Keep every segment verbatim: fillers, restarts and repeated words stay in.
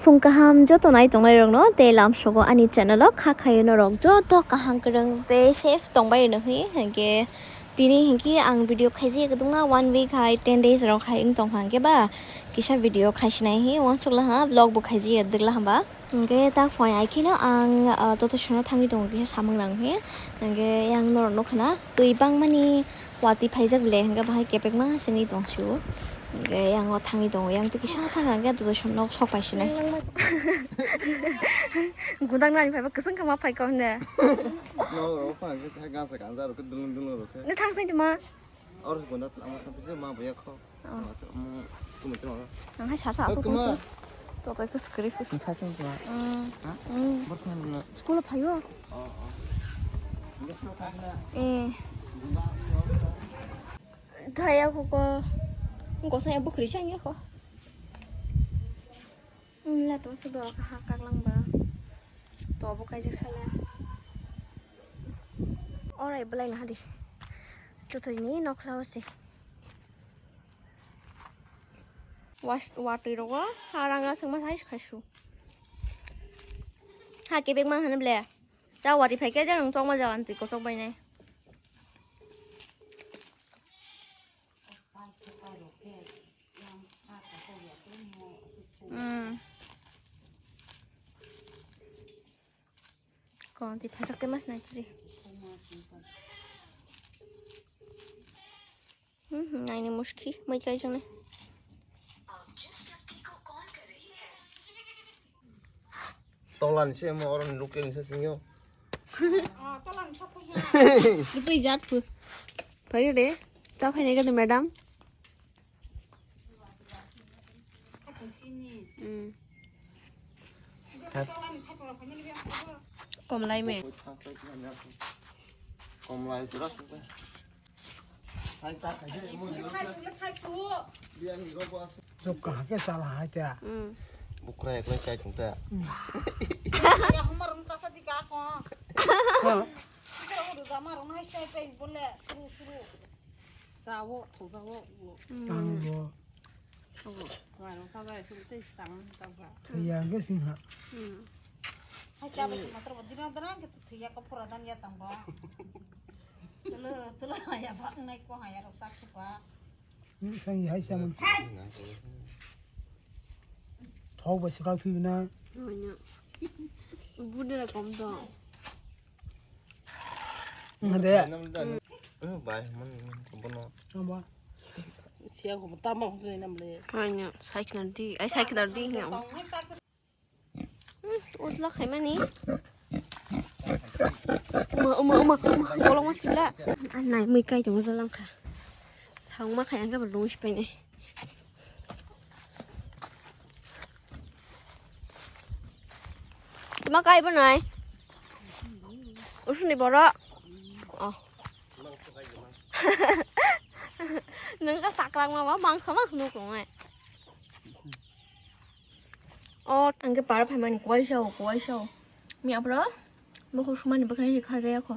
Phung kaham joto nai tongnai rokno tei lamsogo ani channel o kha khayo norok joto kaham kwrwng tei safe tongbai rwno hwnwi, hinkhe tini hinkhe ang video khaijak kwdwkma one week hai ten days rok hai wng tongkha, hinkhe ba kisa video khaisinai hi uansukla ha, vlog bo khaijak dwgla hamba. Hinkhe tak phai ai kheno ang, ah, toto sono thangwi tongo kisa samung nang hi, hinkhe yang norok nukha na twi bangmani. Watwi phaijak le, hingke bahai kepekma sengwi tongsu. Hingke yang o thangwi tongo, yang twi kisa thang hingke dodosonno sok paisinai. Gudang nani phaiba kwswng khe ma phaikha hwnde. No, oro phang khe sai gansa gansa rok khe dulung dulung rok khe. Nw thang sai tuma. Oro gunda tama khe bisi ma boya kho. Oh. Ang hai sasa asuk kuma. Toto khe skri khe. Sa chung kuma. Mm. Ha? Mm. Bor khe na. School phaio. Oh, oh. Eh. Thaya kho ko. Ko sa ya bukri chang ya kho. Mm, la to su dor kha ha kak lang ba. To bo kai jak sala. Orai belai na di. Tutui ni nok sa si. Was, watwi rogo harang aswk ma sai khaisu. Ha kebek ma hwnle. Ta watwi phai khe jang chokma jagan twi kochok bai nai. Mm. Kon ti phajak te mas nai chiri. Hmm, naini muski, mai kai jang nai. Tolan se mo oron local se singyo. Lupui jat pu. Phai de, ta phai ne ga madam. Hmm. Komlai me. Komlai pura suka. Chok kaham khe chala hai ta. Hmm. Bukra ekla chai tong ta. Hmm. Ya, humar um kasa di ka ko. Ha. Kita udah gamar um hai sai pe bole suru suru. Chawo, thokjago, bo. Tang bo. Abo. Mairung sajai suri tei tang tangkha. Thwiya hwnkhe singha. Hmm. Hai chaba se matro bo dino dran ke thwiya ko pura dan ya tang ba. Tulo, tulo ya ba nai ko haya rok sak ba. Ni sang hai sa man. Thok ba sikal thwi na. Onya. Bude la kom do. Nde. Bai, man, bono. Aba. Siya ko tama ko sai nam le. Onya, sai khna di. Ai, sai khna di. Hmm, utla khaimani. Uma, uma, uma, uma, kolokma sibla. Nai mui kai tongma jalang kha. Sangma khai angkhe bo lung sipainai. Ma kai bo nai. Usuni boro. Oh. Nang ka saklang ma ba mangsa ma sunu kong ai. O, ang khe par phaimani kuaisa o, kuaisa o. Miya phoro bokhok sumani bwkhani se khajaya kho.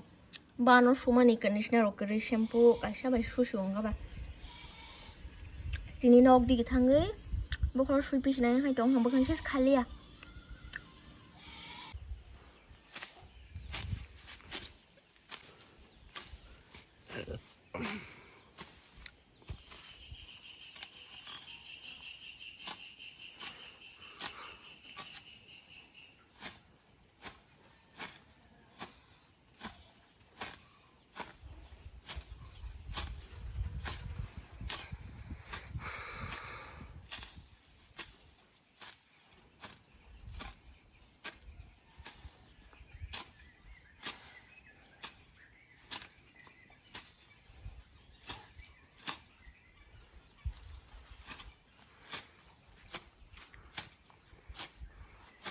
Bano sumani conditioner rok kwrwi shampoo kaisa bai susi wngkha ba. Tini nok digi thangwi bokhoro sui pisinai hai tong kha bwkhani se khaliya.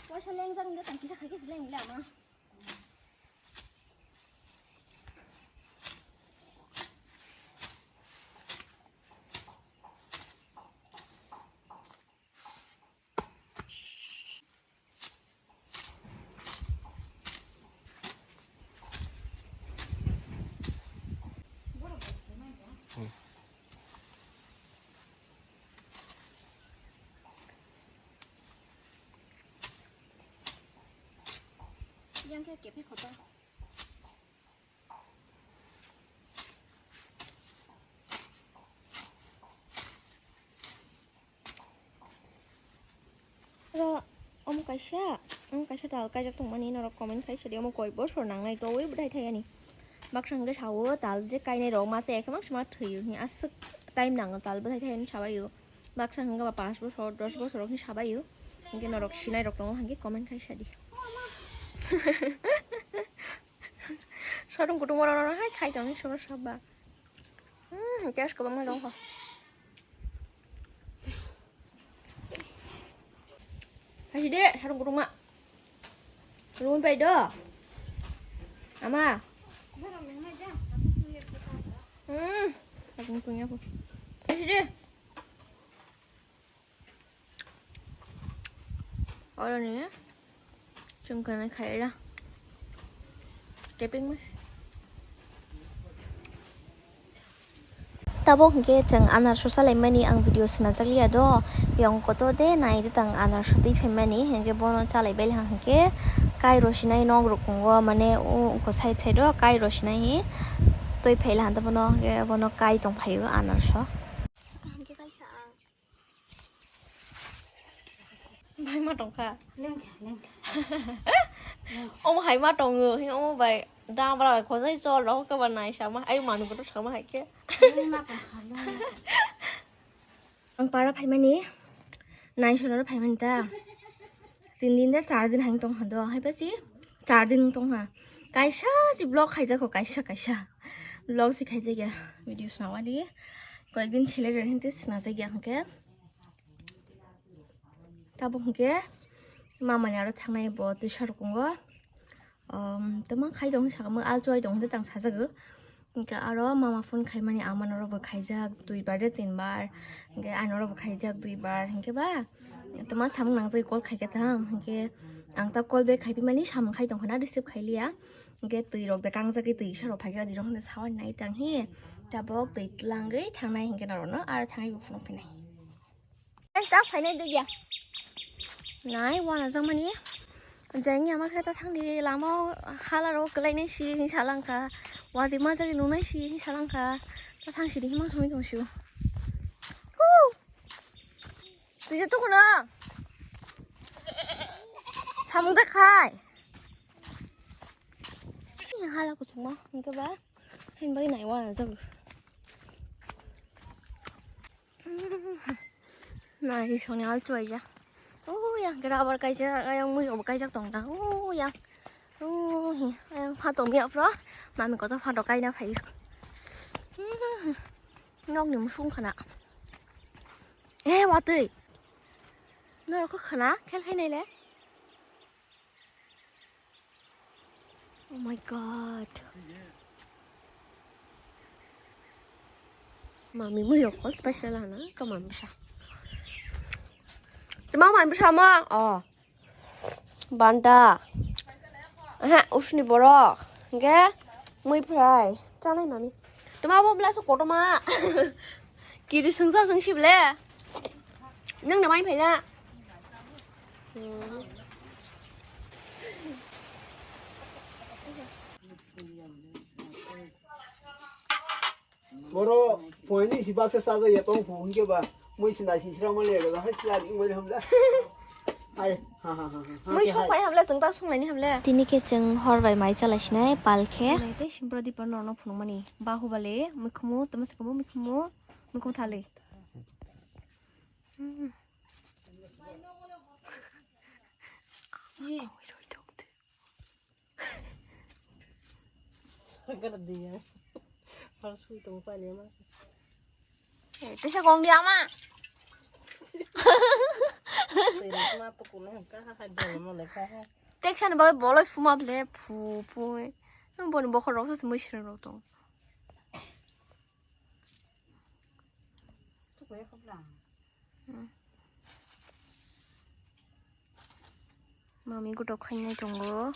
Waisa lengjak wngkhe tang kisa khai khe se leng le ama. Yang khe kephe khoto. Oro omo kaisa, omo kaisa tal kaijak tongmani norok comment khai sadi, omo koi bosor nangnai towui bwthai thai ani. Baksa hwnkhe sao tal je kainai rok ma chaya khe maksa ma thwiyo hwnwi aswk time nango tal bwthai thai ani sabaio. Baksa hwnkhe ba panch bosor, dos bosor rok hwnwi sabaio. Hwnkhe norok sinai rok tongo hwnkhe comment khai sadi. Sarung kutung oro hai khai tongni soro sabba. Hmm, gas kwbangma rong kho. Hai de, sarung kutung ma. Rumi pai do. Ama. Hmm, sarung kutung ya kho. Hai de. Oro ni chwng kwrwngwi khaira. Kepeng ma. Tabuk hwnkhe chwng anarso chalaimani ang video swnajak liya do. Yang koto de nai de tang anarso twi phaimani hwnkhe bono chalai bailha hwnkhe kai rosinai nok rok tongo mane o side side o kai rosinai hi twi phailha bono hwnkhe bono kai tongphaio anarso. Bai ma tongkha. Lengkha, lengkha. Omo hai ma tongo, he omo bai dang bra bai khojai chol rok khe ba nai sama, ai manu boto sama hai khe. Lengma tongkha, lengma tongkha. Ang para phaimani nai sono phaimani ta. Tin din de char din hai tongkha do, hai pasi char din tongkha. Kaisa si vlog khaijak kho, kaisa, kaisa. Vlog si khaijak ya, video swnawani. Koyek din sele rehinte swnajak ya hwnkhe. Tabuk hwnkhe mamani aro thangnai bo twisa rokungo. Um, tama khai tong sakamo alchoi tong hwnkhe tang sajago. Hwnkhe aro mama phone khaimani amano rokbo khaijak duibar de tinbar. Hwnkhe ano rokbo khaijak duibar. Hwnkhe ba tama samung nangjagwi call khaikha tang. Hwnkhe ang ta call back khaipimani samung khai tongkha na receive khailiya. Hwnkhe twi rok de kangjagwi twi isa rok phaikha dirok hwnkhe sawan nai tang hi. Tabuk twi tlangwi thangnai hwnkhe norokno aro thangwi bo phunuk phinai. Ai, ta phainai dugya. Nai, wana jakmani. Jeng ya ma khe ta thangdi lama o hala ro kwlai nai si hin salangkha. Wadi ma jari nunai si hin salangkha. Ta thang sidi hima sumi tong siu. Hu! Tija to kono. Samung da khai. Hala kuchuma, hingke ba. Hin bai nai wana jago. Nai soni al chuai ja. Oh ya, kira abar kaisa, ayang mui obo kaisa tong ta. Oh ya. Oh hi, ayang phato mi apro. Mami koto phato kaina phai. Nok ni musung khana. Eh, watui. Norok khana, khel khai nai le. Oh my God. Mami mui rok hol special hana ka mami sa. Tama mami sa ma. Oh. Banda. Aha, usni borok. Ge mui fry. Chanai mami. Tama bo bla su kotoma. Kiri sungsa sungsi ble. Nang na mai phaila. Boro poini si baksa saja ya tong phu hingke ba mui sinai si sira mole ga hai sila ding mole hamla. Hai ha ha ha ha. Mui sok pai hamla sung tak sung laini hamla. Tini khe chwng hor bai mai chala sinai pal khe. Nai tei simpra di pan no phunuk mani. Bahubali mui khumu tama se khumu mui khumu mui khumu thali. Tesa kong di ama. Teksa ni bagwi bolai phuma bole phu phu. Boni bokhorok se mui sreng rok tong. Mami gotok khainai tongo.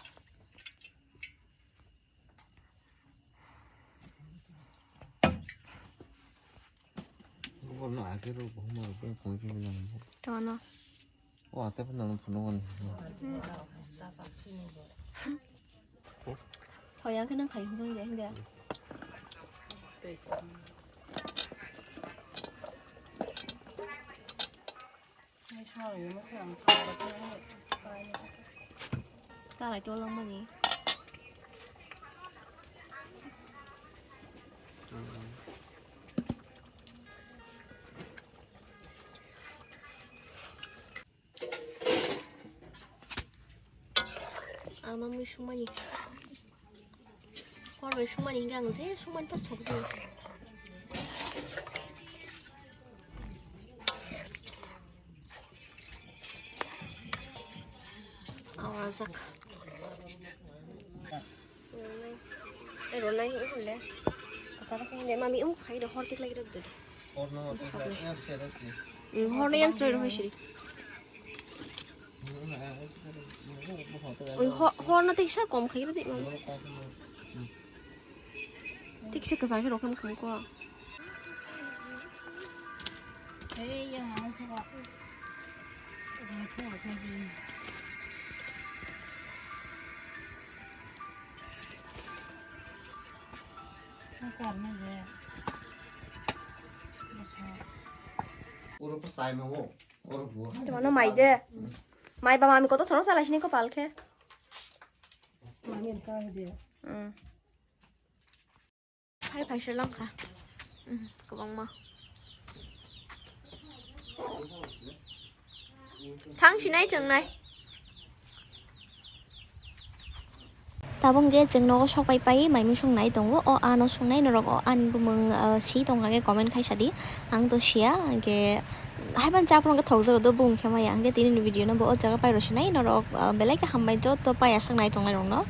Tono. O ate pun nang phunuk ani. Hoyang khe nang khai hwnjang de hwnde. Talai to langmani. Ama mui sumani. Hor bai sumani hingke ang je sumani pas thok jani. Awa jak. Ronai, ronai, hole. Kasar khe hole, mami, um, khai do, hor tik lagi do. Horno yang soi rohoi siri. Oi, ho-, horno tik sa kom khai do, mami. Tik se kasar khe rokham khang ko. Oro ko sai ma wo, oro bo. Tuma no mai de. Mai ba mami koto soro salai sini ko palkhe. Mm. Phai phai se langkha. Mm, kwbangma. Thang sinai chwngnai. Tabuk hwnkhe chwng nogo sok pai pai mai mui sung nai tongo. O ano sung nai norok o ani bumung, ah, si tong kha khe comment khai sadi. Ang to siya, hwnkhe haiban chapro hwnkhe thokjago do bumung khe maya. Hwnkhe tini ni video no bo o jaga pai rw sinai norok, ah, belai khe hambai joto pai asak nai tongnai rok no.